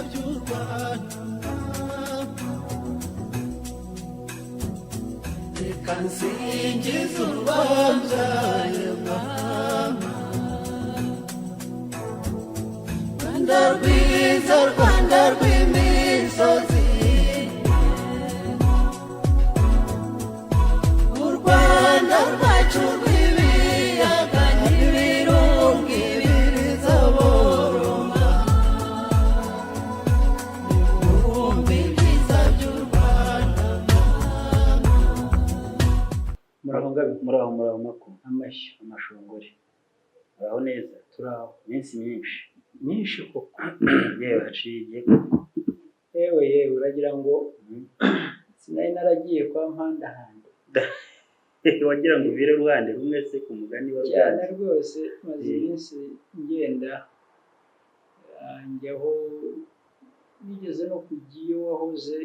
by'u Rwanda. Reka nsingize urwabyaye mama. Rwanda rwiza, Rwanda rw'imisozi, u Rwanda rwacu rw'ibiyaga n'ibirunga ibiriza boroma. Nimwumve ibyiza by'u Rwanda. Muraho ngabe. Muraho, muraho mako. Amashyi. Amashongore, muraho neza? Turaho. Iminsi myinshi. Myinshi koko. Yewe, haciye igihe koko. Yewe yewe, uragira ngo sinari naragiye kwa Mpandahande? Wagira ngo uvire uruhande rumwe se ku mugani wa Cyane Ruganzu. rwose, maze iminsi ngenda, njyaho nigeze no kujya iyo wahoze.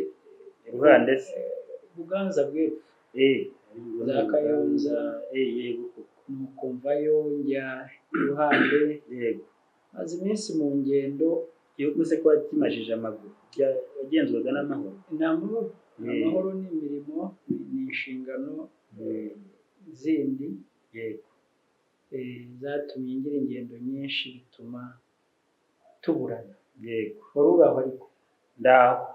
Ruhande se? Buganza bw'epfo. Ariko Za ni Kayonza. Yego koko. Nuko mvayo njya iruhande. Maze iminsi mu ngendo. Igihugu se ko kimajije amaguru, wagenzwaga n'amahoro? Ni amahoro. Amahoro ni imirimo, ni inshingano zindi zatumye ngira ingendo nyinshi, bituma tuburana. Wari uri aho ariko? Ndaho,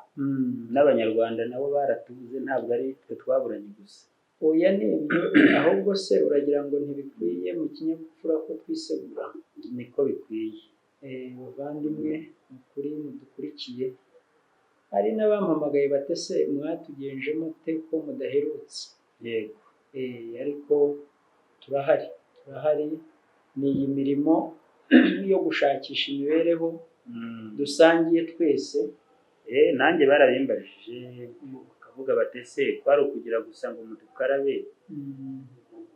n'Abanyarwanda nabo baratubuze, ntabwo ari twe twaburanye gusa. Oya, ni ibyo. Ahubwo se uragira ngo ntibikwiye mu kinyabupfura ko twisegura? Niko bikwiye. Bavandimwe, ni ukuri mudukurikiye, hari n'abampamagaye bate: "Se mwatugenje mute ko mudaherutse?" Ariko turahari, turahari. Ni iyi mirimo yo gushakisha imibereho dusangiye twese. Nanjye barabimbajije, bakavuga bati: "Ese kwari ukugira gusa ngo mudukarabe,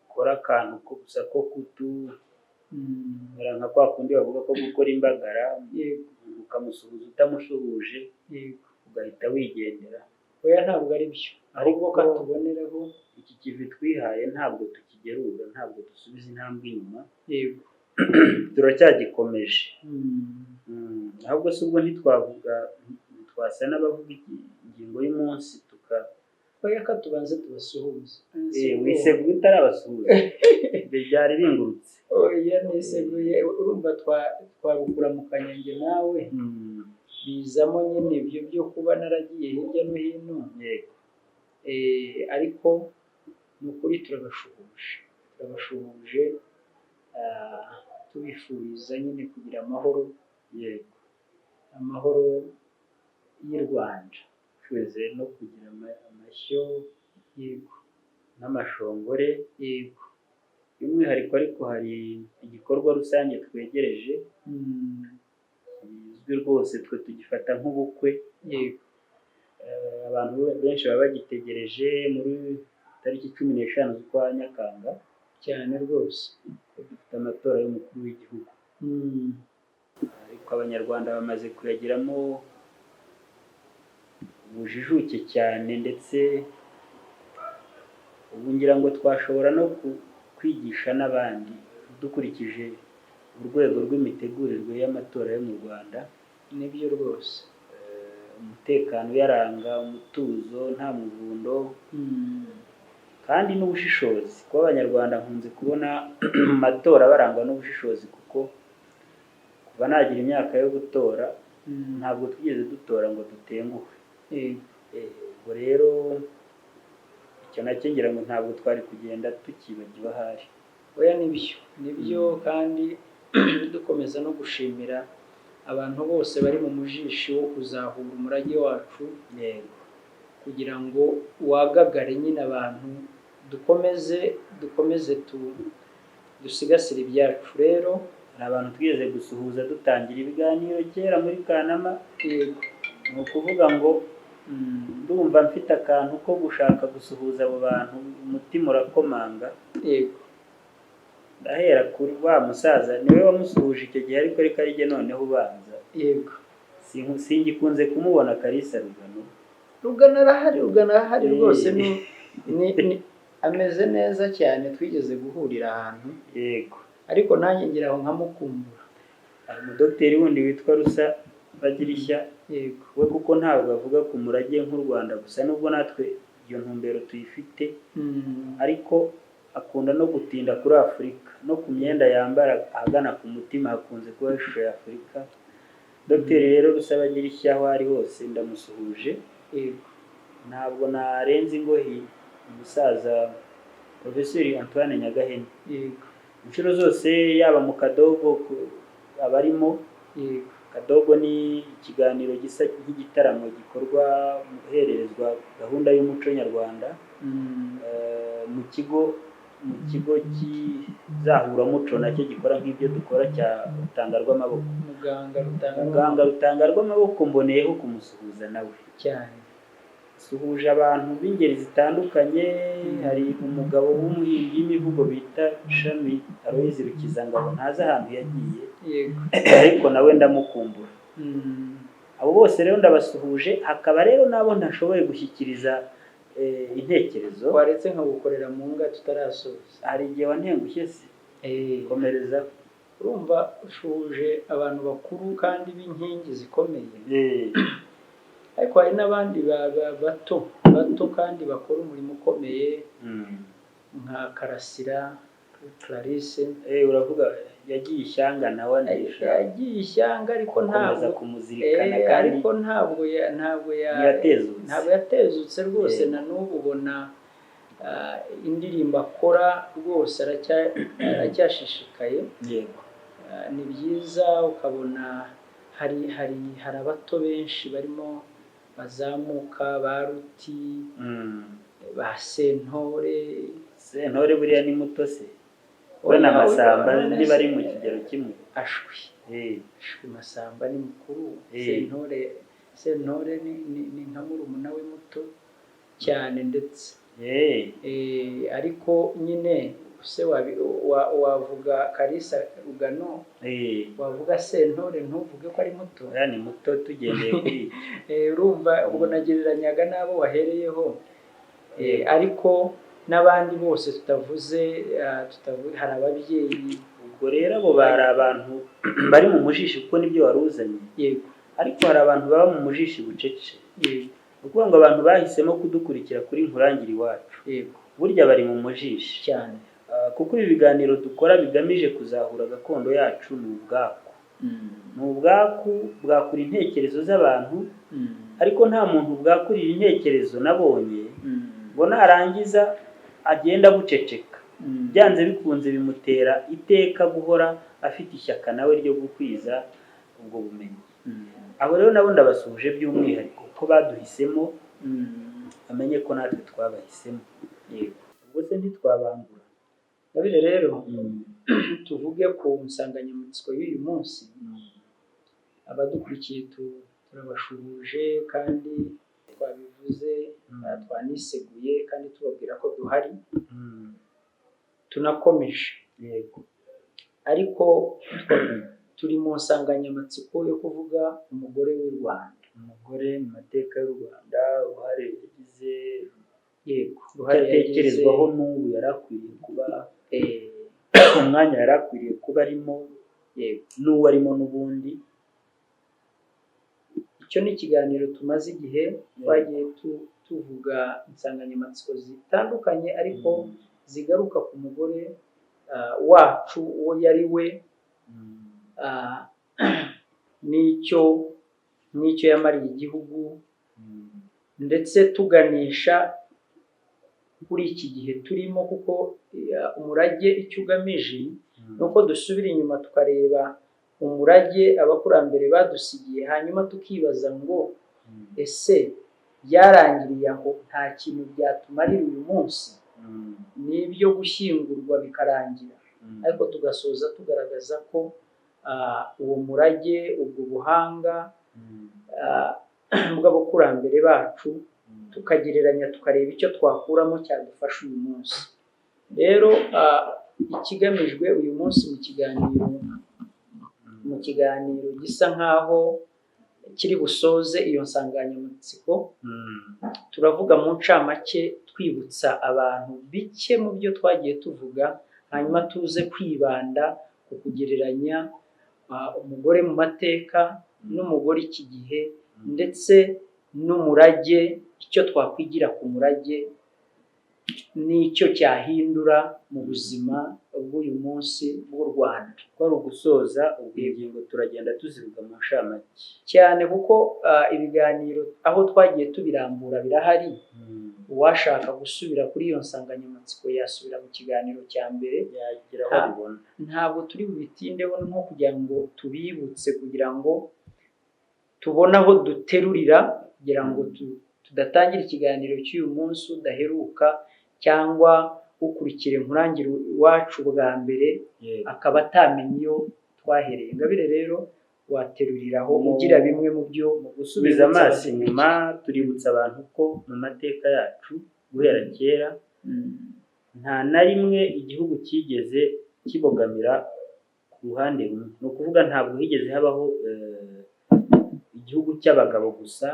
ukore akantu ko gusa ko kutu mera nka kwa kundi bavuga ko gukora imbagara, ukamusuhuza utamusuhuje, ugahita wigendera?" Oya, ntabwo ari byo, ahubwo Ariko katubonereho. iki kivi twihaye ntabwo tukigerura, ntabwo dusubiza intambwe inyuma. Turacyagikomeje. Ahubwo se ubwo ntitwavuga, ntitwasa n'abavuga ingingo y'umunsi tuka Oya, ka tubanze tubasuhuze. Wiseguye utarabasuhuza, ibyo byari bingurutse. Oya, niseguye. Urumva twabukuramukanya njye nawe, bizamo nyine ibyo byo kuba naragiye hirya no hino. Ariko ni ukuri turabashuhuje, turabashuhuje, tubifuriza nyine kugira amahoro, amahoro y'i Rwanda. Tweze no kugira amashyo n'amashongore. By'umwihariko ariko hari igikorwa rusange twegereje kizwi rwose, twe tugifata nk'ubukwe. Abantu benshi baba bagitegereje muri tariki 15 z'ukwa Nyakanga, Cyane rwose. ko dufite amatora y'umukuru w'igihugu. Ariko Abanyarwanda bamaze kuyagiramo ubujijuke cyane, ndetse ubu ngira ngo twashobora no kwigisha n'abandi dukurikije urwego rw'imitegurirwe y'amatora yo mu Rwanda. Nibyo rwose. Umutekano uyaranga, umutuzo, nta muvundo, kandi n'ubushishozi, kuba Abanyarwanda nkunze kubona mu matora barangwa n'ubushishozi, kuko kuva nagira imyaka yo gutora ntabwo twigeze dutora ngo dutenguhwe. Ubwo rero icyo nacyo ngira ngo ntabwo twari kugenda tukibagiwe ahari. Oya, nibyo, nibyo. Kandi dukomeza no gushimira abantu bose bari mu mujishi wo kuzahura umurage wacu kugira ngo wagagare nyine, abantu dukomeze, dukomeze dusigasire ibyacu rero. Hari abantu twigeze gusuhuza dutangira ibiganiro kera muri Kanama. Ni ukuvuga ngo ndumva mfite akantu ko gushaka gusuhuza abo bantu, umutima urakomanga. Ndahera kuri wa musaza, niwe wamusuhuje icyo gihe, ariko reka arijye noneho ubanza. Singikunze kumubona, Kalisa Rugano. Rugano arahari, Rugano arahari rwose, ni ameze neza cyane, twigeze guhurira ahantu. Ariko nanjye ngira aho nkamukumbura. Hari umudogiteri wundi witwa Rusa. Bagirishya. Yego. We kuko ntabwo avuga ku murage nk'u Rwanda gusa, nubwo natwe iyo ntumbero tuyifite, ariko akunda no gutinda kuri Afurika no ku myenda yambara ahagana ku mutima hakunze kuba ishusho ya Afurika. Dr. Rero Rusabagirishya aho ari hose ndamusuhuje. Yego. Ntabwo narenze ingohi umusaza Profeseri Antoine Nyagahene. Yego. Inshuro zose yaba mu Kadogo abarimo. Yego. Kadogo ni ikiganiro gisa nk'igitaramo gikorwa mu guhererezwa gahunda y'umuco nyarwanda mu kigo cy'izahuramuco nacyo gikora nk'ibyo dukora cya Rutanga rw'Amaboko. Muganga Rutanga. Muganga Rutanga rw'Amaboko, mboneyeho kumusuhuza nawe. Cyane. Suhuje abantu b'ingeri zitandukanye. Hari umugabo w'umuhimbyi w'imivugo bita Shami Aloyizi Rukizangabo, ntazi ahantu yagiye, ariko nawe ndamukumbura. Abo bose rero ndabasuhuje, hakaba rero n'abo ntashoboye gushyikiriza intekerezo. Waretse nkagukorera mu nga tutarasoza? Hari igihe wantengushye se? Komereza. Urumva ushuhuje abantu bakuru kandi b'inkingi zikomeye, ariko hari n'abandi bato bato kandi bakora umurimo ukomeye, nka Karasira Clarisse. Uravuga yagiye ishyanga nawe anesha. Yagiye ishyanga, ariko gukomeza ntabwo kumuzirikana kandi ariko ntabwo ntiyatezutse. Ntabwo yatezutse rwose. Na n'ubu ubona indirimbo akora rwose aracyashishikaye. Ni byiza, ukabona hari abato benshi barimo bazamuka, ba Ruti, ba Sentore. Sentore buriya ni muto se? We na Masamba ntibari mu kigero kimwe? Ashwi. Ashwi, Masamba ni mukuru. Sentore ni nka murumuna we muto cyane ndetse. Ariko nyine se wavuga Kalisa Rugano, wavuga Sentore ntuvuge ko ari muto? Oya, ni muto tugendeye kuri iki. Urumva ubwo nagereranyaga n'abo wahereyeho. Ariko n'abandi bose tutavuze, hari ababyeyi. Ubwo rero abo bari abantu bari mu mujishi, kuko nibyo wari uzanye. Yego. Ariko hari abantu baba mu mujishi bucece. Ni ukuvuga ngo abantu bahisemo kudukurikira kuri Nkurangire Iwacu, burya bari mu mujishi. Cyane. Kuko ibi biganiro dukora bigamije kuzahura gakondo yacu, ni ubwaku, ni ubwaku bwakura intekerezo z'abantu, ariko nta muntu bwakurira intekerezo nabonye ngo narangiza agenda buceceka. Byanze bikunze bimutera iteka guhora afite ishyaka nawe ryo gukwiza ubwo bumenyi. Abo rero nabo ndabasuhuje by'umwihariko ko baduhisemo, bamenye ko natwe twabahisemo. Yego. Ubwo se ntitwabangura? Gabire, rero tuvuge ku nsanganyamatsiko y'uyu munsi. Abadukurikiye turabashuhuje kandi twabivuze, twaniseguye kandi tubabwira ko duhari, tunakomeje. Ariko turi mu nsanganyamatsiko yo kuvuga umugore w'u Rwanda. Umugore mu mateka y'u Rwanda, uruhare yagize, Uruhare yagize, atekerezwaho n'ubu yari akwiriye kuba, umwanya yari akwiriye kuba arimo, n'uwo arimo n'ubundi. Icyo ni ikiganiro tumaze igihe twagiye tuvuga insanganyamatsiko zitandukanye, ariko zigaruka ku mugore wacu, uwo yari we, n'icyo yamariye igihugu, ndetse tuganisha kuri iki gihe turimo, kuko umurage icyo ugamije ni uko dusubira inyuma tukareba umurage abakurambere badusigiye, hanyuma tukibaza ngo: ese byarangiriye aho, nta kintu byatumarira uyu munsi? Ni ibyo gushyingurwa bikarangira? Ariko tugasoza tugaragaza ko uwo murage, ubwo buhanga bw'abakurambere bacu, tukagereranya tukareba icyo twakuramo cyadufasha uyu munsi. Rero ikigamijwe uyu munsi mu kiganiro gisa nk'aho kiri busoze iyo nsanganyamatsiko, turavuga mu ncamake twibutsa abantu bike mu byo twagiye tuvuga, hanyuma tuze kwibanda ku kugereranya Umugore mu mateka n'umugore iki gihe, ndetse n'umurage, icyo twakwigira ku murage n'icyo cyahindura mu buzima bw'uyu munsi bw'u Rwanda. Ko ari ugusoza ubwo, ingingo turagenda tuzivuga mu nshamake. Cyane, kuko ibiganiro aho twagiye tubirambura birahari. Uwashaka gusubira kuri iyo nsanganyamatsiko yasubira mu kiganiro cya mbere, yagira aho abibona. Ntabwo turi bubitindeho, nko kugira ngo tubibutse, kugira ngo tubone aho duterurira, kugira ngo tudatangira ikiganiro cy'uyu munsi udaheruka cyangwa ukurikira Nkurangire Iwacu bwa mbere akaba atamenya iyo twahereye. Ngabire rero, wateruriraho ugira bimwe mu byo Mu gusubiza wibutsa amaso inyuma, abadukurikiye. Tuributsa abantu ko mu mateka yacu guhera kera nta na rimwe igihugu cyigeze kibogamira ku ruhande rumwe. Ni ukuvuga ntabwo higeze habaho igihugu cy'abagabo gusa,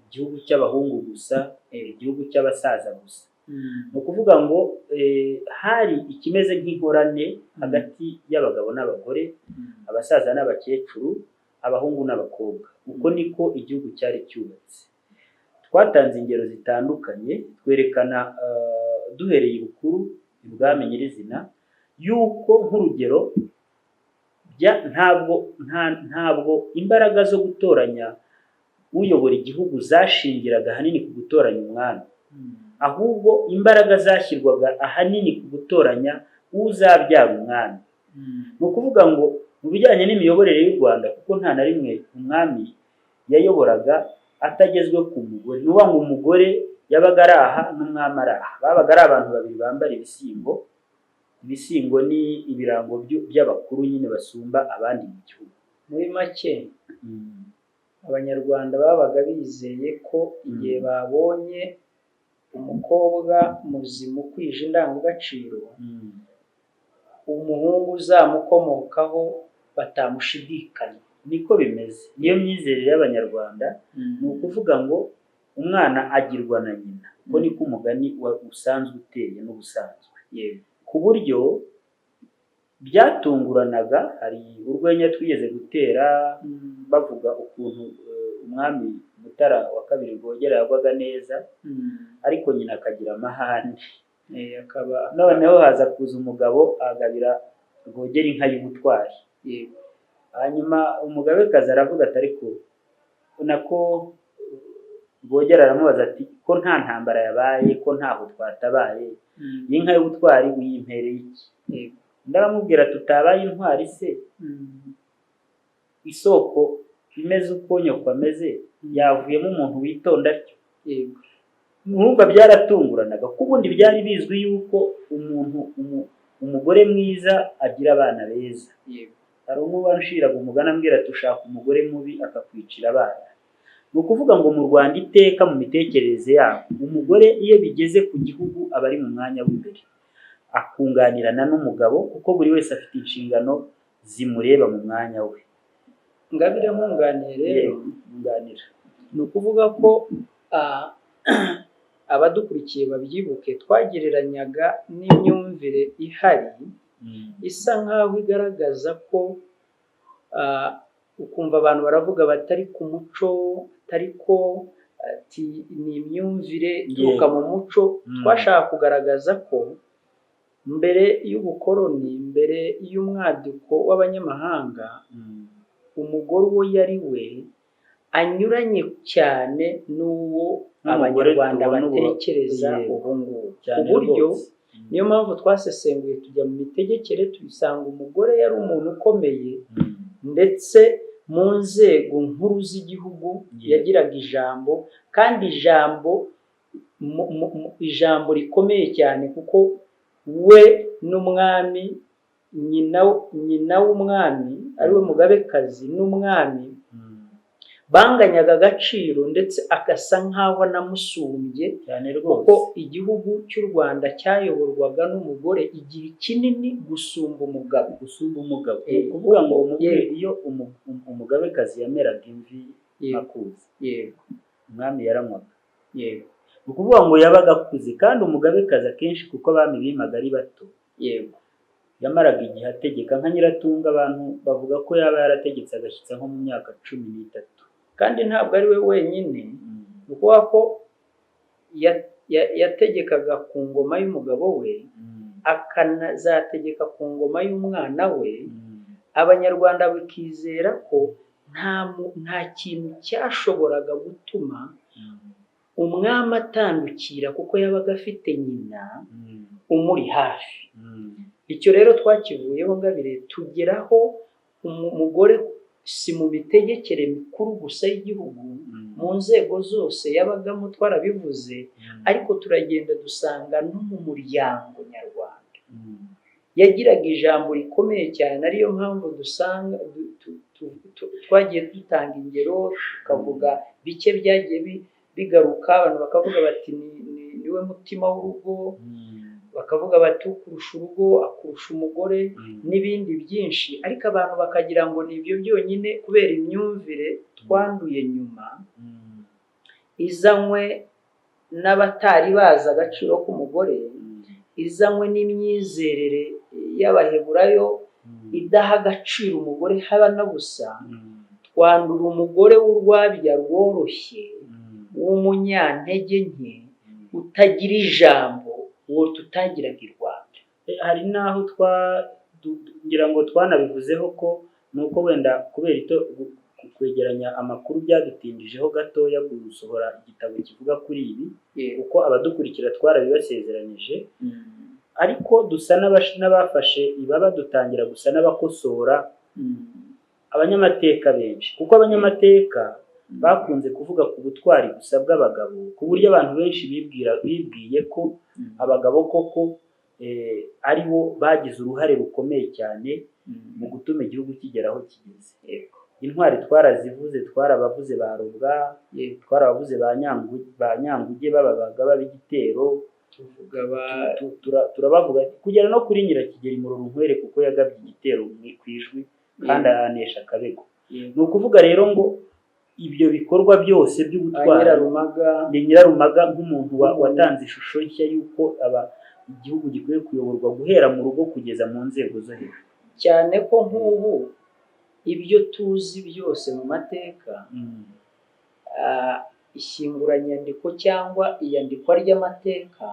igihugu cy'abahungu gusa, igihugu cy'abasaza gusa. Ni ukuvuga ngo hari ikimeze nk'inkorane hagati y'abagabo n'abagore, abasaza n'abakecuru, abahungu n'abakobwa. Uko niko igihugu cyari cyubatse. Twatanze ingero zitandukanye, twerekana duhereye ibukuru, ibwami nyirizina, yuko nk'urugero ntabwo imbaraga zo gutoranya uyobora igihugu zashingiraga ahanini ku gutoranya umwami, ahubwo imbaraga zashyirwaga ahanini ku gutoranya uzabyara umwami. Ni ukuvuga ngo mu bijyanye n'imiyoborere y'u Rwanda, kuko nta na rimwe umwami yayoboraga atagezwe ku mugore. Ni ukuvuga ngo umugore yabaga ari aha n'umwami ari aha, babaga ari abantu babiri bambara ibisingo. Ibisingo ni ibirango by'abakuru nyine basumba abandi mu gihugu. Muri make, Abanyarwanda babaga bizeye ko igihe babonye umukobwa muzima ukwije indangagaciro, umuhungu uzamukomokaho batamushidikanya. Niko bimeze, niyo myizerere y'Abanyarwanda. Ni ukuvuga ngo umwana agirwa na nyina, uko niko umugani usanzwe uteye n'ubusanzwe, ku buryo byatunguranaga. Hari urwenya twigeze gutera bavuga ukuntu umwami Mutara wa Kabiri Rwogera yagwaga neza, ariko nyina akagira amahane. Akaba Noneho haza kuza umugabo agabira Rwogera inka y'ubutwari. Hanyuma umugabekazi aravuga ati ariko nako Rwogera aramubaza ati ko nta ntambara yabaye, ko ntaho twatabaye, iyi nka y'ubutwari uyimpereye iki? Undi aramubwira ati utabaye intwari se, isoko imeze uko nyoko ameze yavuyemo umuntu witonda atyo? Urumva byaratunguranaga, kuko ubundi byari bizwi yuko umuntu umugore mwiza agira abana beza. Hari umwe wanshiraga umugani ambwira ati ushaka umugore mubi akakwicira abana. Ni ukuvuga ngo mu Rwanda iteka mu mitekerereze yabo, umugore iyo bigeze ku gihugu aba ari mu mwanya w'imbere, akunganirana n'umugabo, kuko buri wese afite inshingano zimureba mu mwanya we. Ngabire, nkunganiye rero. Yego, yunganira. Ni ukuvuga ko abadukurikiye babyibuke, twagereranyaga n'imyumvire ihari isa nk'aho igaragaza ko ukumva abantu baravuga batari ku muco, atari ko ati ni imyumvire ituruka mu muco. Twashaka kugaragaza ko mbere y'ubukoloni, mbere y'umwaduko w'abanyamahanga, umugore uwo yari we anyuranye cyane n'uwo N'umugore Abanyarwanda tubona ubu. batekereza ubu ngubu, ku Cyane buryo rwose. Niyo mpamvu twasesenguye tujya mu mitegekere, tubisanga umugore yari umuntu ukomeye, ndetse mu nzego nkuru z'igihugu yagiraga ijambo, kandi ijambo ijambo rikomeye cyane, kuko we n'umwami, nyina w'umwami ariwe mugabekazi n'umwami banganyaga agaciro, ndetse agasa nk'aho anamusumbye, Cyane kuko rwose. igihugu cy'u Rwanda cyayoborwaga n'umugore igihe kinini gusumba umugabo. Gusumba umugabo. Ni ukuvuga ngo iyo umugabekazi yameraga imvi akuze, umwami yaranywaga. Ni ukuvuga ngo yabaga akuze, kandi umugabekazi akenshi, kuko abami bimaga ari bato, Yamaraga igihe ategeka. Nka Nyiratunga, abantu bavuga ko yaba yarategetse agashyitsa nko mu myaka 13. Kandi ntabwo ari we wenyine. Ni ukuvuga ko yategekaga ku ngoma y'umugabo we, akanazategeka ku ngoma y'umwana we. Abanyarwanda bakizera ko nta kintu cyashoboraga gutuma umwami atandukira, kuko yabaga afite nyina umuri hafi. Icyo rero twakivuyeho, Ngabire, tugeraho umugore si mu mitegekere mikuru gusa y'igihugu, mu nzego zose yabagamo, twarabivuze, ariko turagenda dusanga no mu muryango nyarwanda yagiraga ijambo rikomeye cyane. Ariyo mpamvu dusanga twagiye dutanga ingero, tukavuga bike byagiye bigaruka, abantu bakavuga bati niwe mutima w'urugo, bakavuga bati ukurusha urugo akurusha umugore, n'ibindi byinshi. Ariko abantu bakagira ngo ni ibyo byonyine, kubera imyumvire twanduye nyuma izanywe n'abatari bazi agaciro k'umugore, izanywe n'imyizerere y'Abaheburayo idaha agaciro umugore haba na busa. Twandura umugore w'urwabya rworoshye, w'umunyantege nke, utagira ijambo, uwo tutagiraga i Rwanda. Hari n'aho ngira ngo twanabivuzeho ko ni uko wenda kubera ito kwegeranya amakuru byadutindijeho gatoya gusohora igitabo kivuga kuri ibi, kuko abadukurikira twarabibasezeranyije, ariko dusa n'abafashe ibaba, dutangira gusa n'abakosora abanyamateka benshi, kuko abanyamateka bakunze kuvuga ku butwari gusa bw'abagabo, ku buryo abantu benshi bibwiye ko abagabo koko ari bo bagize uruhare rukomeye cyane mu gutuma igihugu kigera aho kigeze. Intwari twarazivuze, twarabavuze ba Robwa, twarabavuze ba Nyanguge b'ababaga b'igitero, Tuvuga ba turabavuga kugera no kuri Nyirakigeli Murorunkwere, kuko yagabye igitero ku Ijwi kandi anesha Akabego. Ni ukuvuga rero ngo ibyo bikorwa byose ba by'ubutwari Nyirarumaga, ni Nyirarumaga nk'umuntu watanze ishusho nshya y'uko igihugu gikwiye kuyoborwa guhera mu rugo kugeza mu nzego zo hejuru. Cyane ko nk'ubu ibyo tuzi byose mu mateka, ishyinguranyandiko cyangwa iyandikwa ry'amateka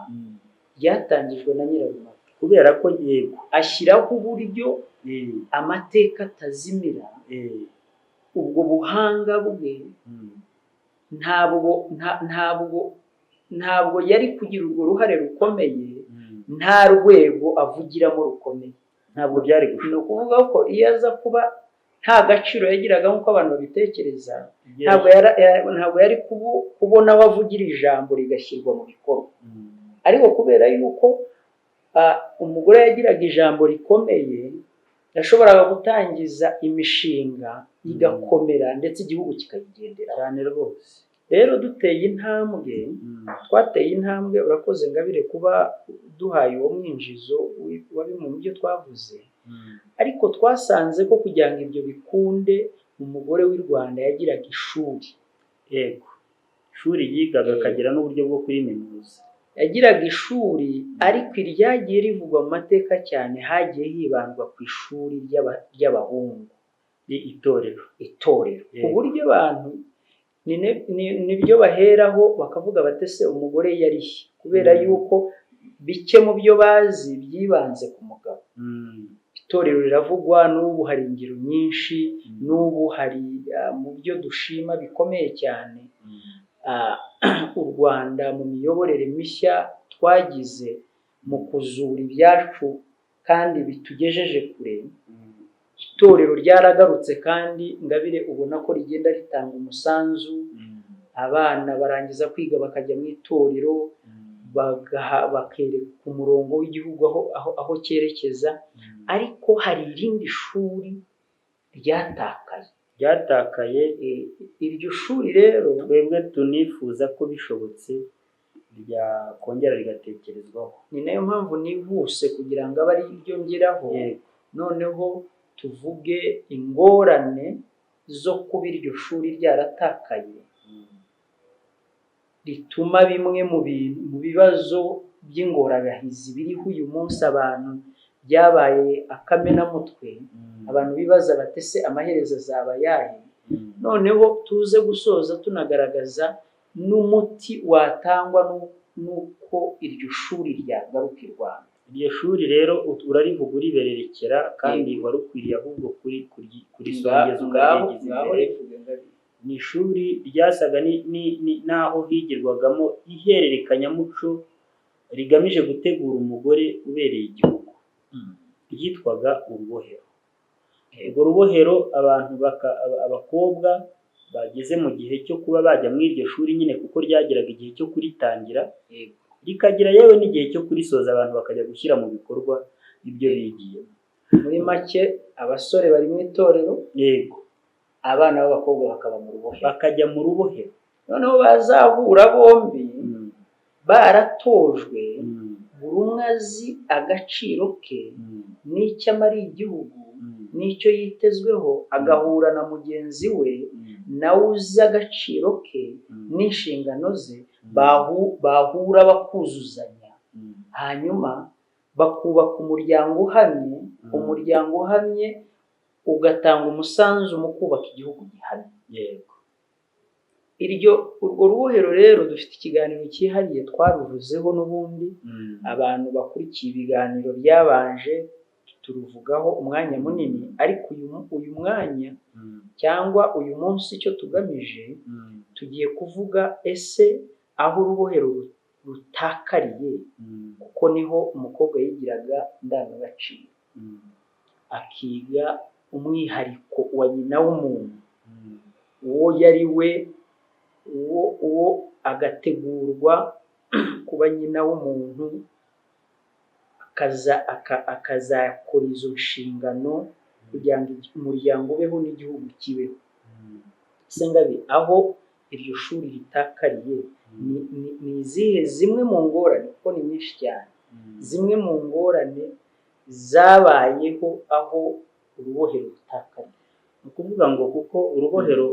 ryatangijwe na Nyirarumaga, Kubera ko, yego, ashyiraho uburyo amateka atazimira. Ubwo buhanga bwe, ntabwo yari kugira urwo ruhare rukomeye nta rwego avugiramo rukomeye. Ntabwo byari Ni gushoboka. ukuvuga ko iyo aza kuba nta gaciro yagiraga nk'uko abantu babitekereza, ntabwo yari kubona aho avugira ijambo rigashyirwa mu bikorwa. Ariko kubera yuko umugore yagiraga ijambo rikomeye, yashoboraga gutangiza imishinga igakomera, ndetse igihugu kikayigenderaho. Cyane rwose. Rero duteye intambwe, twateye intambwe. Urakoze Ngabire kuba duhaye uwo mwinjizo wa bimwe mu byo twavuze. Ariko twasanze ko kugira ngo ibyo bikunde, umugore w'i Rwanda yagiraga ishuri. Yego, ishuri yigaga, akagira n'uburyo bwo kuriminuza. Yagiraga ishuri, ariko iryagiye rivugwa mu mateka cyane, hagiye hibandwa ku ishuri ry'abahungu. Ni itorero. Itorero, ku buryo abantu nibyo baheraho bakavuga bati ese umugore yari he? Kubera yuko bike mu byo bazi byibanze ku mugabo. Itorero riravugwa n'ubu, hari ingero nyinshi. N'ubu hari mu byo dushima bikomeye cyane, u Rwanda mu miyoborere mishya twagize mu kuzura ibyacu kandi bitugejeje kure, itorero ryaragarutse kandi Ngabire ubona ko rigenda ritanga umusanzu. Abana barangiza kwiga bakajya mu itorero, bakereka umurongo w'igihugu aho cyerekeza. Ariko hari irindi shuri ryatakaye. Ryatakaye. Iryo shuri rero, twebwe tunifuza ko bishobotse ryakongera rigatekerezwaho. Ni nayo mpamvu nihuse kugira ngo abe ari ryo ngeraho, noneho tuvuge ingorane zo kuba iryo shuri ryaratakaye, rituma bimwe mu bintu, mu bibazo by'ingorabahizi biriho uyu munsi, abantu Byabaye akamenamutwe, abantu bibaza bati: "Ese amaherezo azaba ayahe?" Noneho tuze gusoza tunagaragaza n'umuti watangwa n'uko iryo shuri ryagaruka i Rwanda. Iryo shuri rero urarivuga uribererekera, kandi wari ukwiriye ahubwo kurisongeza, Ngaho ukaryegeza ngaho imbere. Rivuge ngabi. Ni ishuri ryasaga n'aho higirwagamo ihererekanyamuco rigamije gutegura umugore ubereye igihugu, ryitwaga urubohero. Urwo rubohero abantu abakobwa bageze mu gihe cyo kuba bajya muri iryo shuri nyine, kuko ryageraga igihe cyo kuritangira, rikagira yewe n'igihe cyo kurisoza, abantu bakajya gushyira mu bikorwa ibyo bigiye. Muri make, abasore bari mu itorero, abana b'abakobwa bakaba mu rubohero. Bakajya mu rubohero. Noneho bazahura bombi baratojwe, buri umwe azi agaciro ke n'icyo amariye igihugu n'icyo yitezweho, agahura na mugenzi we nawe uzi agaciro ke n'inshingano ze, bahura bakuzuzanya, hanyuma bakubaka umuryango uhamye. Umuryango uhamye ugatanga umusanzu mu kubaka igihugu gihamye. Urwo rubohero rero dufite ikiganiro cyihariye twaruvuzeho n'ubundi. Abantu bakurikiye ibiganiro byabanje, turuvugaho umwanya munini, ariko uyu mwanya cyangwa uyu munsi, icyo tugamije, tugiye kuvuga: ese aho urubohero rutakariye, kuko niho umukobwa yigiraga indangagaciro, akiga umwihariko wa nyina w'umuntu, uwo yari we, uwo agategurwa kuba nyina w'umuntu, akazakora izo nshingano kugira ngo umuryango ubeho n'igihugu kibeho. Ese Ngabe, aho iryo shuri ritakariye, ni izihe zimwe mu ngorane, kuko ni nyinshi cyane, zimwe mu ngorane zabayeho aho urubohero rutakariye? Ni ukuvuga ngo kuko urubohero,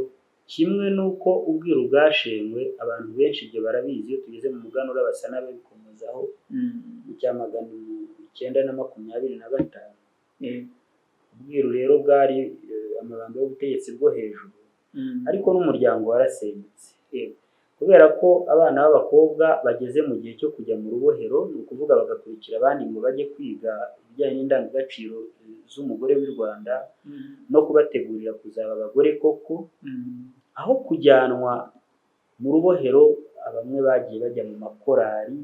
kimwe n'uko ubwiru bwashenywe, abantu benshi ibyo barabizi, iyo tugeze mu muganura basa n'ababikomozaho mu cya 925. Ubwiru rero bwari amabanga y'ubutegetsi bwo hejuru, ariko n'umuryango warasenyutse kubera ko abana b'abakobwa bageze mu gihe cyo kujya mu rubohero, ni ukuvuga bagakurikira abandi ngo bajye kwiga ibijyanye n'indangagaciro z'umugore w'i Rwanda no kubategurira kuzaba abagore koko, aho kujyanwa mu rubohero, bamwe bagiye bajya mu makorari.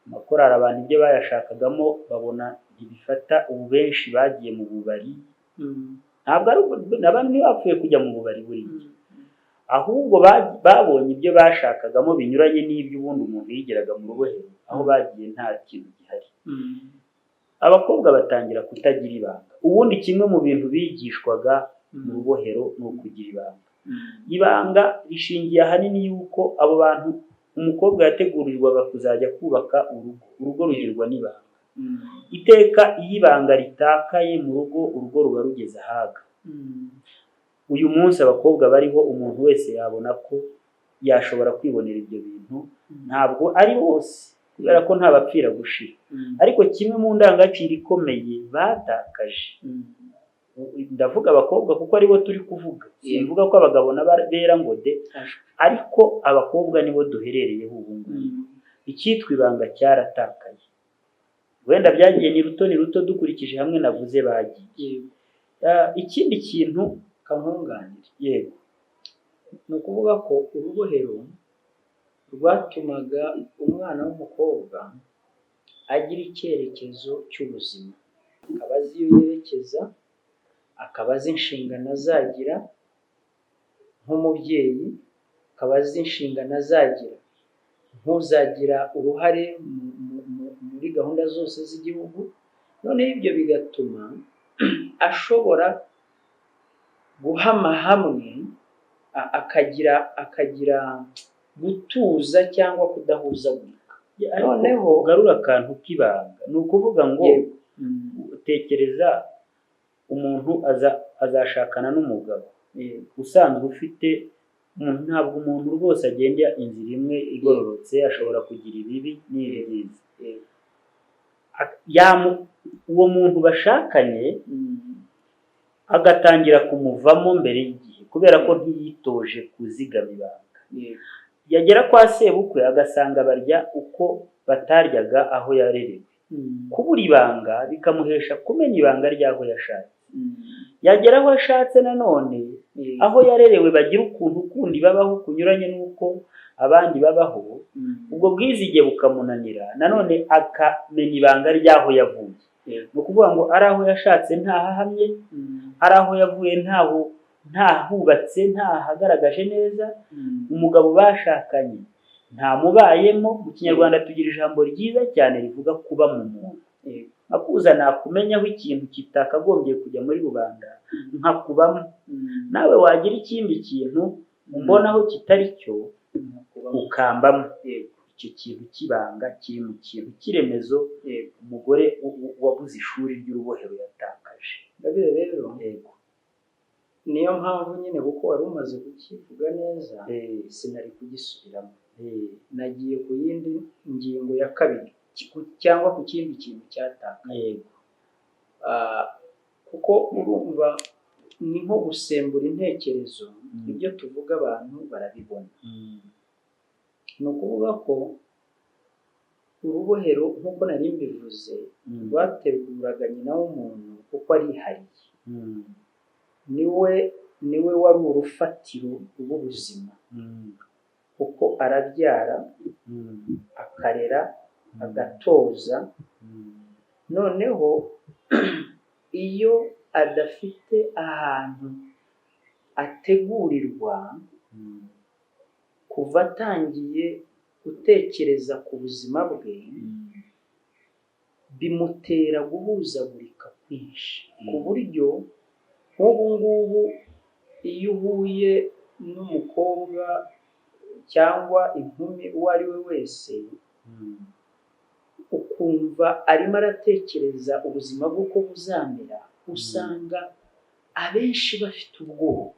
Amakorari, abantu ibyo bayashakagamo babona ntibifata. Ubu benshi bagiye mu bubari. Ntabwo ari abantu ntibapfuye kujya mu bubari buriya, ahubwo babonye ibyo bashakagamo binyuranye n'ibyo ubundi umuntu yigiraga mu rubohero. Aho bagiye nta kintu gihari. Abakobwa batangira kutagira ibanga. Ubundi kimwe mu bintu bigishwaga mu rubohero ni ukugira ibanga. Ibanga rishingiye ahanini y'uko abo bantu, umukobwa yategurirwaga kuzajya kubaka urugo, urugo rugirwa n'ibanga. Iteka iyo ibanga ritakaye mu rugo, urugo ruba rugeze ahaga. Uyu munsi abakobwa bariho, umuntu wese yabona ko yashobora kwibonera ibyo bintu. Ntabwo ari bose, kubera ko nta bapfira gushira, ariko kimwe mu ndangagaciro ikomeye batakaje, ndavuga abakobwa kuko aribo turi kuvuga, simvuga ko abagabo bera ngo de, ariko abakobwa nibo duherereyeho ubu ngubu, icyitwa ibanga cyaratakaye. Wenda byagiye ni ruto ni ruto dukurikije hamwe navuze bagiye. Ikindi kintu Kankunganire. Yego. Ni ukuvuga ko urubohero rwatumaga umwana w'umukobwa agira icyerekezo cy'ubuzima, akaba azi iyo yerekeza, akaba azi inshingano azagira nk'umubyeyi, akaba azi inshingano azagira nk'uzagira uruhare muri gahunda zose z'igihugu. Noneho ibyo bigatuma ashobora guhama hamwe, akagira gutuza cyangwa kudahuzagurika. Noneho ugarura akantu k'ibanga, ni ukuvuga ngo tekereza umuntu azashakana n'umugabo usanzwe ufite umuntu. Ntabwo umuntu rwose agenda inzira imwe igororotse, ashobora kugira ibibi n'ibyiza. Uwo muntu bashakanye agatangira kumuvamo mbere y'igihe kubera ko ntiyitoje kuzigama ibanga. Yagera kwa sebukwe agasanga barya uko bataryaga aho yarerewe. Kubura ibanga bikamuhesha kumena ibanga ry'aho yashatse. Yagera aho ashatse nanone, aho yarerewe bagira ukuntu kundi babaho kunyuranye n'uko abandi babaho, ubwo bwizige bukamunanira, nanone akamena ibanga ry'aho yavuye. Ni ukuvuga ngo ari aho yashatse ntahahamye, ari aho yavuye ntaho ntahubatse, ntahagaragaje neza. Umugabo bashakanye ntamubayemo. Mu Kinyarwanda tugira ijambo ryiza cyane rivuga kuba mu muntu. Akuza nakumenyaho ikintu kitakagombye kujya muri rubanda, nkakubamo. Nawe wagira ikindi kintu umbonaho kitari cyo, ukambamo. Icyo kintu cy'ibanga kiri mu kintu cy'iremezo umugore wabuze ishuri ry'urubohero yatakaje. Ndabire rero, Yego. niyo mpamvu nyine, kuko wari umaze kukivuga neza, sinari kugisubiramo. Nagiye ku yindi ngingo ya kabiri cyangwa ku kindi kintu cyatakaye. Kuko urumva ni nko gusembura intekerezo. Ibyo tuvuga abantu barabibona. Ni ukuvuga ko urubohero, nk'uko nari mbivuze, rwateguraga nyina w'umuntu kuko arihariye. Niwe wari urufatiro rw'ubuzima, kuko arabyara, akarera, agatoza. Noneho iyo adafite ahantu ategurirwa, kuva atangiye gutekereza ku buzima bwe, bimutera guhuzagurika kwinshi, ku buryo nk'ubu ngubu iyo uhuye n'umukobwa cyangwa inkumi uwo ari we wese, ukumva arimo aratekereza ubuzima bwe uko buzamera, usanga abenshi bafite ubwoba,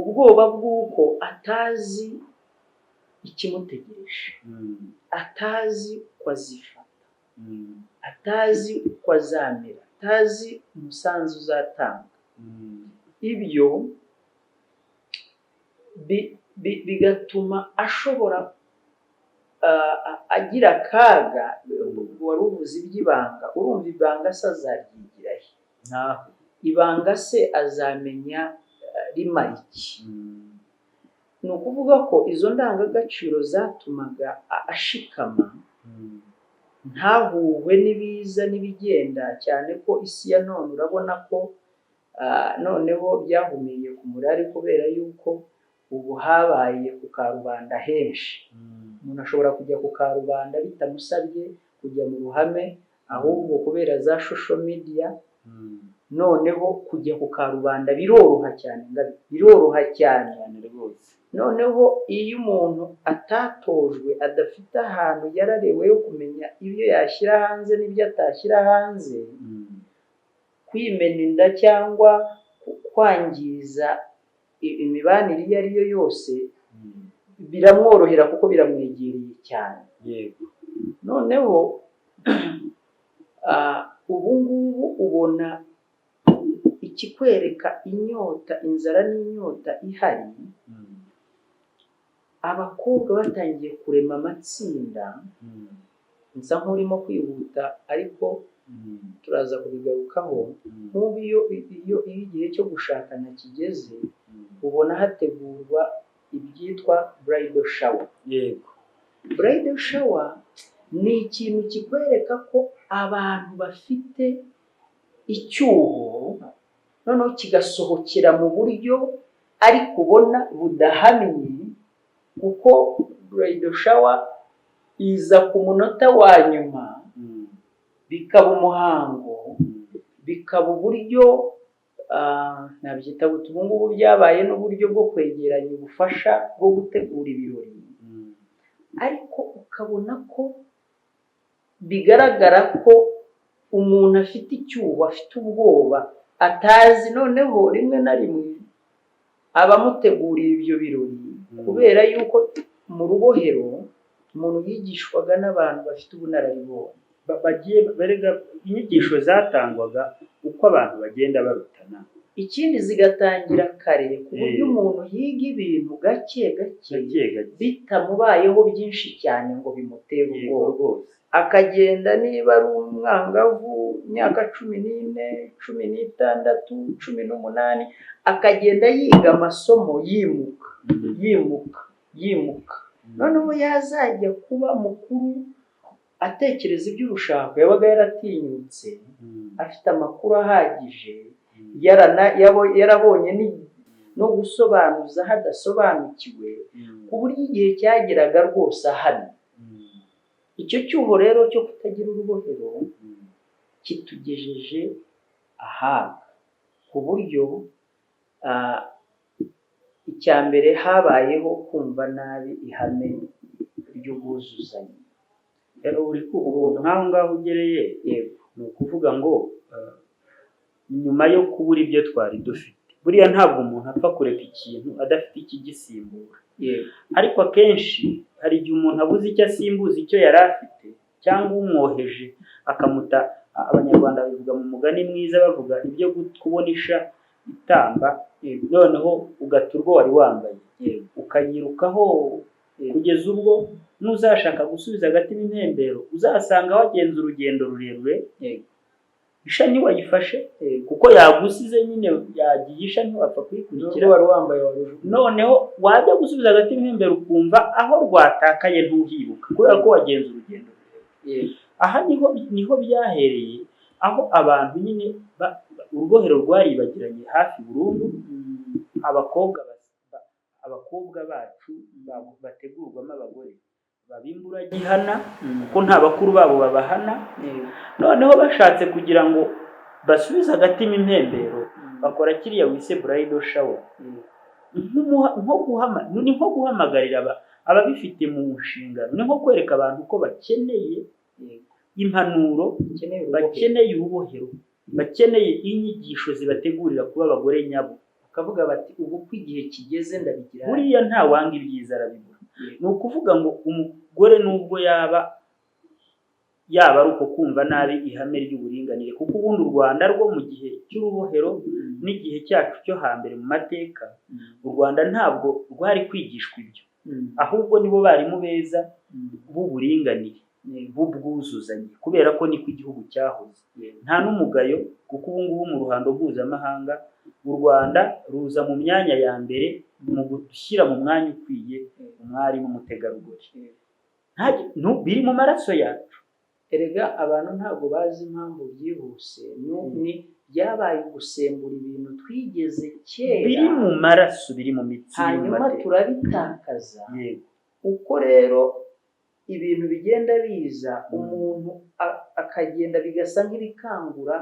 ubwoba bw'uko atazi ikimutegereje, atazi uko azifata, atazi uko azamera, atazi umusanzu uzatanga. Ibyo bigatuma ashobora agira akaga. Wari uvuze iby'ibanga, urumva ibanga se azaryigira he? Ntaho. Ibanga se azamenya rimara iki? Ni ukuvuga ko izo ndangagaciro zatumaga ashikama, ntahuhwe n'ibiza n'ibigenda, cyane ko isi ya none urabona ko noneho byahumiye ku murari, kubera yuko ubu habaye ku karubanda henshi. Umuntu ashobora kujya ku karubanda bitamusabye kujya mu ruhame, ahubwo kubera za social media, noneho kujya ku karubanda biroroha cyane, biroroha cyane. Cyane rwose. Noneho iyo umuntu atatojwe, adafite ahantu yararewe yo kumenya ibyo yashyira hanze n'ibyo atashyira hanze, kwimena inda cyangwa kwangiza imibanire iyo ari yo yose biramworohera, kuko biramwegereye cyane. Noneho ubu ngubu ubona ikikwereka inyota, inzara n'inyota ihari, abakobwa batangiye kurema amatsinda. Nsa nk'urimo kwihuta, ariko turaza kubigarukaho. Nk'ubu iyo igihe cyo gushakana kigeze, ubona hategurwa ibyitwa bridal shower. Bridal shower ni ikintu kikwereka ko abantu bafite icyuho, noneho kigasohokera mu buryo ariko ubona budahamye, kuko bridal shower iza ku munota wa nyuma, bikaba umuhango, bikaba uburyo, nabyita gute, ubu ngubu byabaye n'uburyo bwo kwegeranya ubufasha bwo gutegura ibirori, ariko ukabona ko bigaragara ko umuntu afite icyuho, afite ubwoba, atazi. Noneho rimwe na rimwe abamuteguriye ibyo birori, kubera yuko mu rubohero umuntu yigishwaga n'abantu bafite ubunararibonye, Bagiye berega inyigisho zatangwaga uko abantu bagenda barutana. Ikindi zigatangira kare, ku buryo umuntu yiga ibintu gake gake, Gake gake, bitamubayeho byinshi cyane ngo bimutere ubwoba. Akagenda niba ari umwangavu, imyaka 14, 16, 18, akagenda yiga amasomo, yimuka, yimuka, yimuka. Noneho yazajya kuba mukuru atekereza iby'urushako, yabaga yaratinyutse, afite amakuru ahagije, yarabonye no gusobanuza aho adasobanukiwe, ku buryo igihe cyageraga rwose ahamye. Icyo cyuho rero cyo kutagira urubohero kitugejeje ahaga, ku buryo icya mbere habayeho kumva nabi ihame ry'ubwuzuzanye. Rero uri nk'aho ngaho ugereye, ni ukuvuga ngo nyuma yo kubura ibyo twari dufite, buriya ntabwo umuntu apfa kureka ikintu adafite ikigisimbura. Ariko akenshi hari igihe umuntu abuze icyo asimbuza icyo yari afite, cyangwa umwoheje akamuta. Abanyarwanda babivuga mu mugani mwiza, bavuga ibyo kubona isha itamba, noneho ugata urwo wari wambaye, ukayirukaho kugeza ubwo n'uzashaka gusubiza agatima impembero uzasanga wagenze urugendo rurerure. Isha ntiwayifashe kuko yagusize nyine, yagiye isha, ntiwapfa kuyikurikira. N'urwo wari wambaye warujugunye. Noneho wajya gusubiza agatima impembero ukumva aho rwatakaye ntuhibuka, kubera ko wagenze urugendo rurerure. Aha niho byahereye, aho abantu nyine urubohero rwaribagiranye hafi burundu. Abakobwa bacu bategurwamo abagore babimburagihana, kuko nta bakuru babo babahana. Noneho bashatse kugira ngo basubize agatima impembero, bakora kiriya wise bridal shower, ni nko guhamagarira ababifite mu nshingano, ni nko kwereka abantu ko bakeneye impanuro, Bakeneye urubohero. Bakeneye urubohero, bakeneye inyigisho zibategurira kuba abagore nyabo. Bakavuga bati: "Ubu ko igihe kigeze ndabigira." Buriya nta wanga ibyiza arabibura. Ni ukuvuga ngo umugore nubwo yaba ari uko kumva nabi ihame ry'uburinganire, kuko ubundi u Rwanda rwo mu gihe cy'urubohero n'igihe cyacu cyo hambere mu mateka, u Rwanda ntabwo rwari kwigishwa ibyo, ahubwo nibo barimu beza b'uburinganire, b'ubwuzuzanye, kubera ko niko igihugu cyahoze. Nta n'umugayo, kuko ubu ngubu mu ruhando mpuzamahanga u Rwanda ruza mu myanya ya mbere mu gushyira mu mwanya ukwiye umwari n'umutegarugori. Biri mu maraso yacu. Erega abantu ntabwo bazi impamvu byihuse, ni byabaye gusembura ibintu twigeze kera. Biri mu maraso, biri mu mitsi, biri mu Hanyuma mateka. turabitakaza. Uko rero ibintu bigenda biza, umuntu akagenda bigasa nk'ibikangura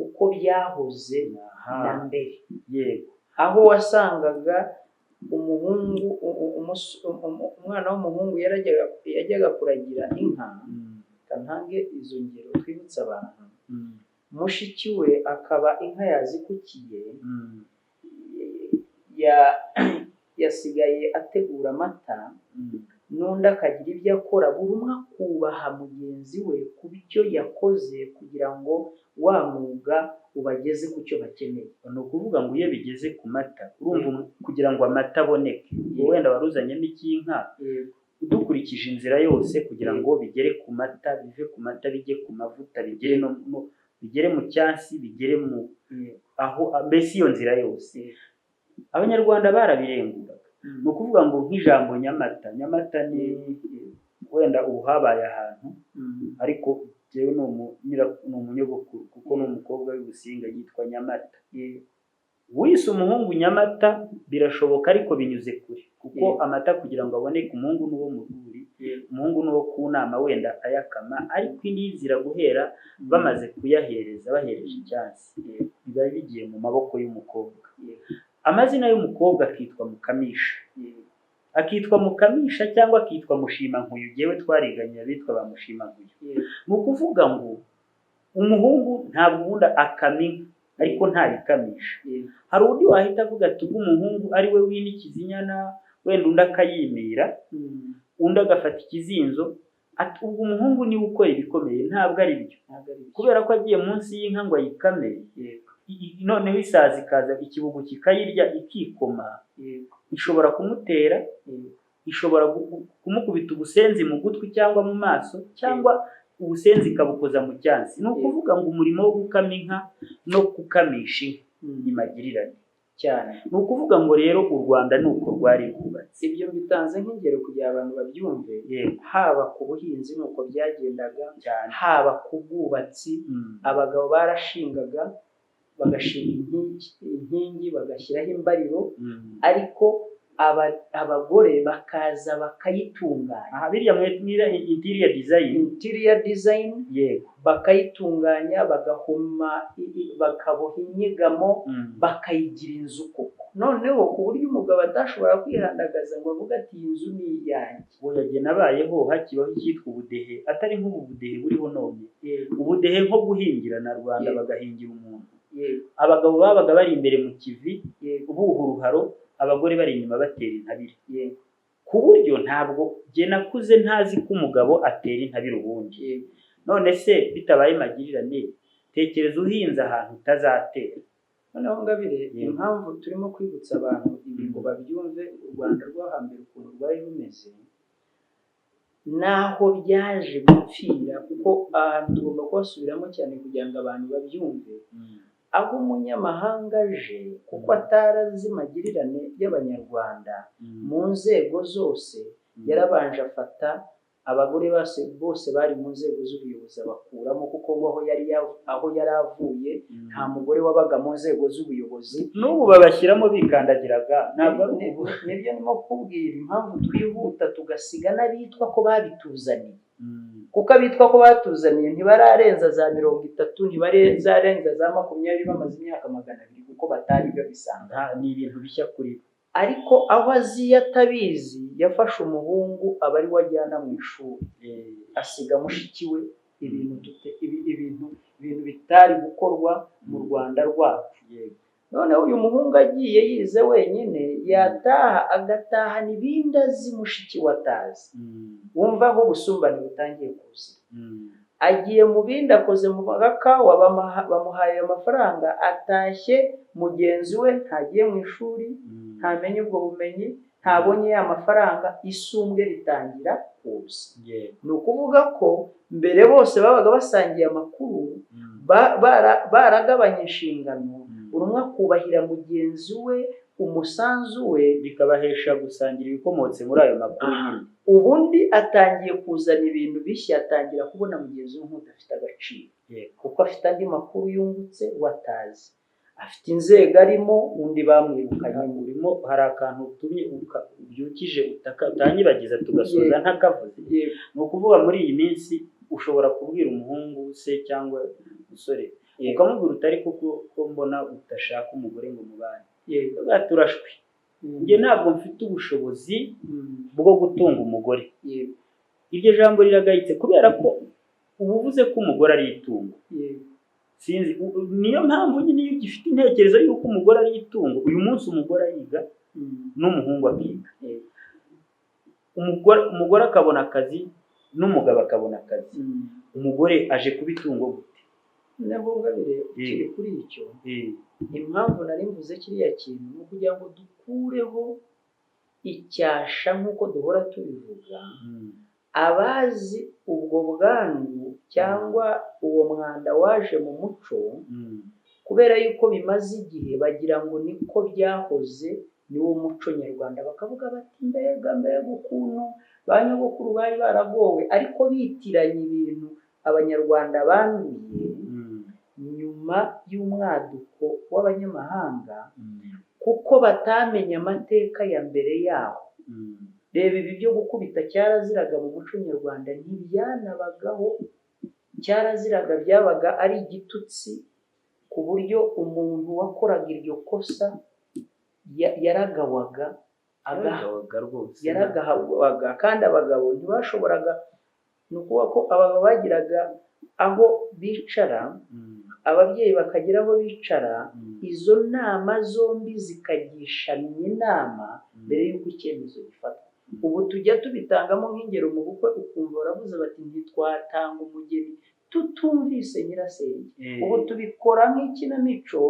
uko byahoze na mbere, aho wasangaga umuhungu umwana w'umuhungu yajyaga kuragira inka. Reka ntange izo ngero twibutse abantu. Mushiki we akaba inka yazikukiye, yasigaye ategura amata, n'undi akagira ibyo akora, buri umwe akubaha mugenzi we ku byo yakoze kugira ngo wa mwuga ubageze ku cyo bakeneye. Ni ukuvuga ngo iyo bigeze ku mata, urumva kugira ngo amata aboneke, wenda wari uzanyemo icy'inka, dukurikije inzira yose kugira ngo bigere ku mata, bive ku mata bijye ku mavuta, bigere no bigere mu cyansi, bigere mu aho, mbese iyo nzira yose Abanyarwanda barabirenguraga. Ni ukuvuga ngo nk'ijambo Nyamata, Nyamata ni wenda ubu habaye ahantu, ariko jyewe ni umunyogokuru, kuko ni umukobwa w'i Businga yitwa Nyamata. Wise umuhungu Nyamata birashoboka, ariko binyuze kure, kuko amata kugira ngo aboneke, umuhungu n'uwo mu rwuri, umuhungu n'uwo ku nama wenda ayakama, ariko indi nzira guhera bamaze kuyahereza, bahereje icyansi, biba bigiye mu maboko y'umukobwa. Amazina y'umukobwa akitwa Mukamisha, akitwa Mukamisha cyangwa akitwa Mushimankuyu. Jyewe twariganye abitwa ba Mushimankuyu. Ni ukuvuga ngo umuhungu ntabwo ubundi akama inka, ariko ntayikamisha. Hari undi wahita avuga ati ubwo umuhungu ari we winikiza inyana, wenda undi akayimira, undi agafata ikizinzo. Ati ubwo umuhungu niwe ukora ibikomeye, ntabwo ari byo. Ntabwo ari byo. Kubera ko agiye munsi y'inka ngo ayikame, noneho isazi ikaza, ikibugu kikayirya, ikikoma, ishobora kumutera, ishobora kumukubita ubusenzi mu gutwi cyangwa mu maso, cyangwa ubusenzi ikabukoza mu cyansi. Ni ukuvuga ngo umurimo wo gukama inka no gukamisha inka ni magirirane. Cyane. Ni ukuvuga ngo rero u Rwanda ni uko rwari rwubatse. Ibyo mbitanze nk'ingero kugira abantu babyumve. Haba ku buhinzi ni uko byagendaga, haba ku bwubatsi, abagabo barashingaga, bagashinga inkingi, bagashyiraho imbariro, ariko abagore bakaza bakayitunganya. Aha biriya mwita interior design. Interior design. Bakayitunganya, bagahoma, bakaboha inyegamo, bakayigira inzu koko, noneho ku buryo umugabo atashobora kwihandagaza ngo avuge ati iyi nzu ni iyanjye. Oya, jye nabayeho hakibaho icyitwa ubudehe, atari nk'ubu budehe buriho none. Ubudehe nko guhingira na rubanda, bagahingira umuntu. Abagabo babaga bari imbere mu kivi, buha uruharo, abagore bari inyuma batera intabire, ku buryo ntabwo jye nakuze ntazi ko umugabo atera intabire ubundi. None se bitabaye magirirane, tekereza uhinze ahantu utazatera. Noneho Ngabire, impamvu turimo kwibutsa abantu ibi ngo babyumve, u Rwanda rwo hambere ukuntu rwari rumeze n'aho byaje gupfira, kuko ahantu tugomba kuhasubiramo cyane kugira ngo abantu babyumve, aho umunyamahanga aje, kuko atarazi magirirane y'Abanyarwanda mu nzego zose, yarabanje afata abagore bose bose bari mu nzego z'ubuyobozi abakuramo, kuko we aho yari avuye nta mugore wabaga mu nzego z'ubuyobozi. N'ubu babashyiramo bikandagiraga, ntabwo ari ubu. Nibyo ndimo kukubwira, impamvu twihuta tugasiga n'abitwa ko babituzaniye, kuko abitwa ko batuzaniye ntibararenza za 30, ntibararenza za 20, bamaze imyaka 200, kuko batari babisanga. Ni ibintu bishya kuri bo. Ariko aho aziye atabizi, yafashe umuhungu aba ari we ajyana mu ishuri, asiga mushiki we. Ibintu ibintu bitari gukorwa mu Rwanda rwacu. Noneho uyu muhungu agiye yize wenyine, yataha agatahana ibindi azi mushiki we atazi. Wumva aho ubusumbane butangiye kuza. Agiye mu bindi, akoze mu gakawa, bamuhaye ayo mafaranga, atashye mugenzi we ntagiye mu ishuri, ntamenye ubwo bumenyi, ntabonye ya mafaranga, isumbwe ritangira kuza. Ni ukuvuga ko mbere bose babaga basangiye amakuru, baragabanya inshingano, buri umwe akubahira mugenzi we umusanzu we, bikabahesha gusangira ibikomotse muri ayo makuru nyine. Ubundi atangiye kuzana ibintu bishya, atangira kubona mugenzi we nk'udafite agaciro, kuko afite andi makuru yungutse we atazi, afite inzego arimo undi bamwirukanye. Urimo hari akantu utumye ubyukije utaka utanyibagiza tugasoza ntakavuze. Ni ukuvuga muri iyi minsi ushobora kubwira umuhungu se cyangwa umusore, ukamubwira utari kuko ko mbona udashaka umugore ngo mubane. Turashwe, njye ntabwo mfite ubushobozi bwo gutunga umugore. Iryo jambo riragayitse, kubera ko uba uvuze ko umugore ari itungo. Sinzi, niyo mpamvu nyine iyo ugifite intekerezo y'uko umugore ari itungo, uyu munsi umugore ariga n'umuhungu akiga, umugore akabona akazi n'umugabo akabona akazi, umugore aje kuba itungo gute? Nabwo Ngabire, ukiri kuri icyo, impamvu nari mvuze kiriya kintu ni ukugira ngo dukureho icyasha nk'uko duhora tubivuga. Abazi ubwo bwandu cyangwa uwo mwanda waje mu muco, kubera yuko bimaze igihe, bagira ngo niko byahoze, niwo muco nyarwanda, bakavuga bati mbega mbega ukuntu ba nyogokuru bari baragowe, ariko bitiranya ibintu Abanyarwanda banduye nyuma y'umwaduko w'abanyamahanga, kuko batamenye amateka ya mbere yaho. Reba ibi byo gukubita cyaraziraga mu muco nyarwanda, ntibyanabagaho, cyaraziraga, byabaga ari igitutsi, ku buryo umuntu wakoraga iryo kosa yaragawaga, Yaragawaga rwose. Yaragawaga, kandi abagabo ntibashoboraga, ni ukuvuga ko abagabo bagiraga aho bicara, ababyeyi bakagira aho bicara, izo nama zombi zikagishanya inama mbere y'uko icyemezo gifatwa. Ubu tujya tubitangamo nk'ingero mu bukwe, ukumva baravuze bati ntitwatanga umugeni tutumvise nyirasenge. Ubu tubikora nk'ikinamico,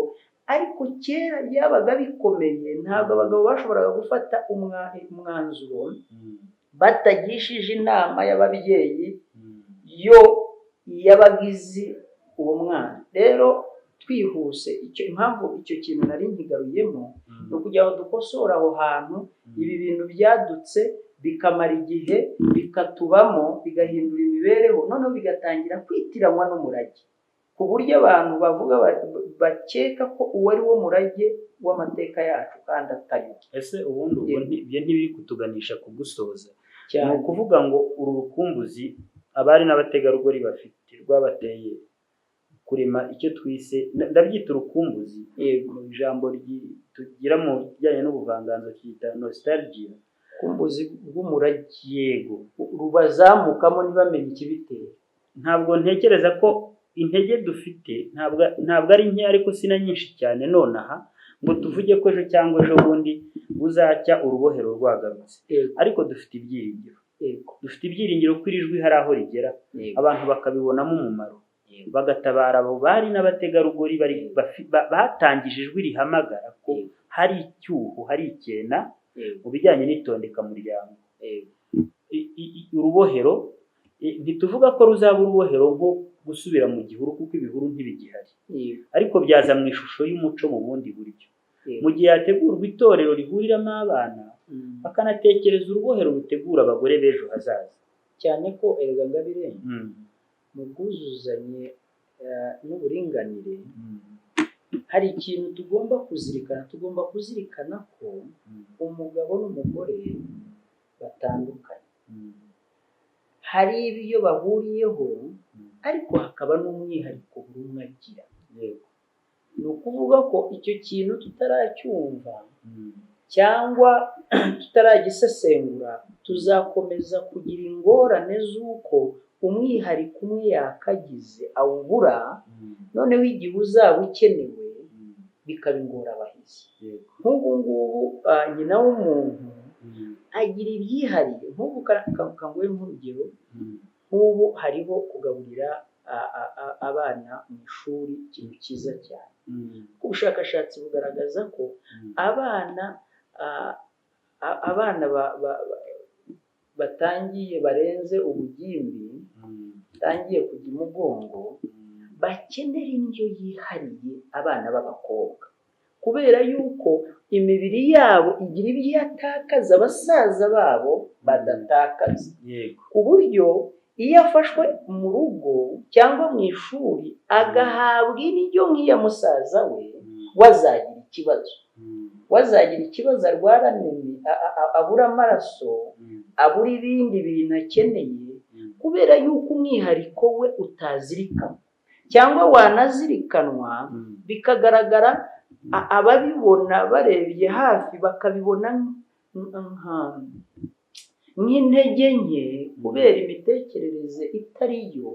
ariko kera byabaga bikomeye. Ntabwo abagabo bashoboraga gufata umwanzuro batagishije inama y'ababyeyi yo yabaga izi uwo mwana. Rero twihuse, icyo impamvu icyo kintu nari nkigaruyemo ni ukugira ngo dukosore aho hantu. Ibi bintu byadutse bikamara igihe, bikatubamo, bigahindura imibereho, noneho bigatangira kwitiranwa n'umurage, ku buryo abantu bavuga bakeka ko uwo ari wo murage w'amateka yacu kandi atari wo. Ese ubundi ubwo ibyo ntibiri kutuganisha kugusoza? Ni Cyane. ukuvuga ngo uru rukumbuzi abari n'abategarugori bafite rwabateye kurema icyo twise, ndabyita urukumbuzi, mu ijambo tugira mu bijyanye n'ubuvanganzo twita nostalgia. Urukumbuzi bw'umurage. Yego. Rubazamukamo ntibamenye ikibitera. Ntabwo ntekereza ko intege dufite ntabwo ari nke, ariko si na nyinshi cyane nonaha ngo tuvuge ko ejo cyangwa ejo bundi buzacya urubohero rwagarutse, ariko dufite ibyiringiro. Dufite ibyiringiro ko iri jwi hari aho rigera, abantu bakabibonamo umumaro, bagatabara abo bari n'abategarugori batangije ijwi rihamagara ko hari icyuho, hari ikena mu bijyanye n'itondeka-muryango. Urubohero, ntituvuga ko ruzaba urubohero nko gusubira mu gihuru, kuko ibihuru ntibigihari, ariko byaza mu ishusho y'umuco mu bundi buryo, mu gihe hategurwa itorero rihuriramo abana, bakanatekereza urubohero rutegura abagore b'ejo hazaza. Cyane ko erega Ngabire, mu bwuzuzanye n'uburinganire, hari ikintu tugomba kuzirikana. Tugomba kuzirikana ko umugabo n'umugore batandukanye. Hari ibyo bahuriyeho, ariko hakaba n'umwihariko buri umwe agira. Ni ukuvuga ko icyo kintu tutaracyumva cyangwa tutaragisesengura, tuzakomeza kugira ingorane z'uko umwihariko umwe yakagize awubura, noneho igihe uzaba ukenewe bikaba ingorabahizi. Nk'ubu ngubu nyina w'umuntu agira ibyihariye. Nk'ubu kanguhe nk'urugero, nk'ubu hariho kugaburira abana mu ishuri, ikintu cyiza cyane. Ubushakashatsi bugaragaza ko abana batangiye, barenze ubugimbi, batangiye kujya imugongo, bakenera indyo yihariye, abana b'abakobwa, kubera yuko imibiri yabo igira ibyo yatakaza basaza babo badatakaza, ku buryo iyo afashwe mu rugo cyangwa mu ishuri agahabwa indyo nk'iya musaza we, we azagira ikibazo, we azagira ikibazo, arwara anémie, abura amaraso, abura ibindi bintu akeneye, kubera yuko umwihariko we utazirikanwa, cyangwa wanazirikanwa bikagaragara, ababibona barebye hafi bakabibona nk'intege nke kubera imitekerereze itari yo.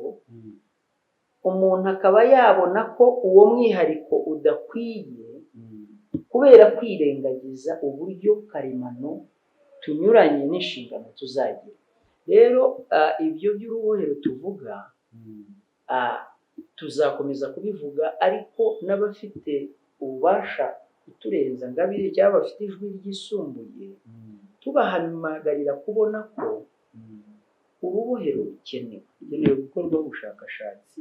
Umuntu akaba yabona ko uwo mwihariko udakwiye kubera kwirengagiza uburyo karemano tunyuranye n'inshingano tuzagira. Rero ibyo by'urubohero tuvuga, tuzakomeza kubivuga, ariko n'abafite ububasha kuturenza, Ngabire, cyangwa bafite ijwi ryisumbuye, tubahamagarira kubona ko urubohero rukenewe. Hakenewe gukorwaho ubushakashatsi,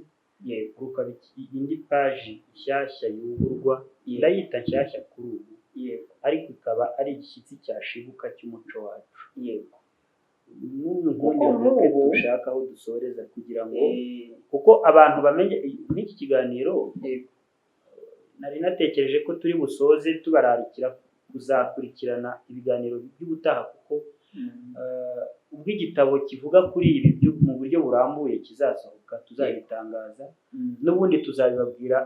rukaba indi paji nshyashya yugurwa, ndayita nshyashya kuri ubu, ariko ikaba ari igishyitsi cyashibuka cy'umuco wacu. N'ubu Kuko nkundi mureke nk'ubu dushaka aho dusoreza kugira ngo, kuko abantu bamenye nk'iki kiganiro, nari natekereje ko turi busoze tubararikira kuzakurikirana ibiganiro by'ubutaha, kuko ubwo igitabo kivuga kuri ibi mu buryo burambuye kizasohoka tuzagitangaza, n'ubundi tuzabibabwira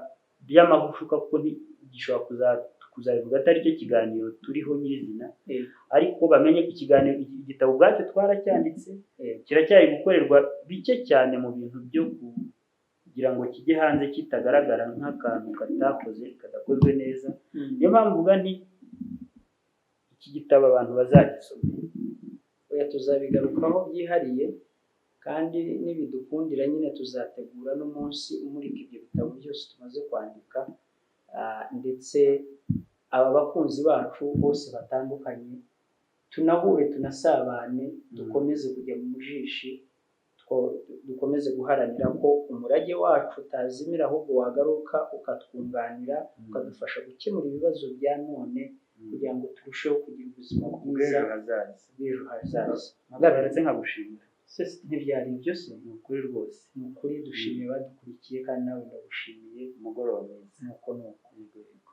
by'amahushuka, kuko gishobora kuzabivuga atari cyo kiganiro turiho nyirizina, ariko bamenye ko ikiganiro, igitabo ubwacyo twaracyanditse, kiracyari gukorerwa bike cyane mu bintu byo kugira ngo kijye hanze kitagaragara nk'akantu katakoze, kadakozwe neza. Niyo mpamvu mvuga nti iki gitabo abantu bazagisoma. Oya, tuzabigarukaho byihariye, kandi nibidukundira nyine tuzategura n'umunsi umurika ibyo bitabo byose tumaze kwandika, ndetse aba bakunzi bacu bose batandukanye tunahure, tunasabane, dukomeze kujya mu mujishi, dukomeze guharanira ko umurage wacu utazimira, ahubwo wagaruka ukatwunganira, ukadufasha gukemura ibibazo bya none kugira ngo turusheho kugira ubuzima bwiza bw'ejo hazaza. Bw'ejo hazaza. Ndetse nkagushimira. Se ntibyari ibyo se? Ni ukuri rwose. Ni ukuri, dushimiye abadukurikiye, kandi nawe ndagushimiye. Umugoroba mwiza. Nuko nuko. Yego, yego.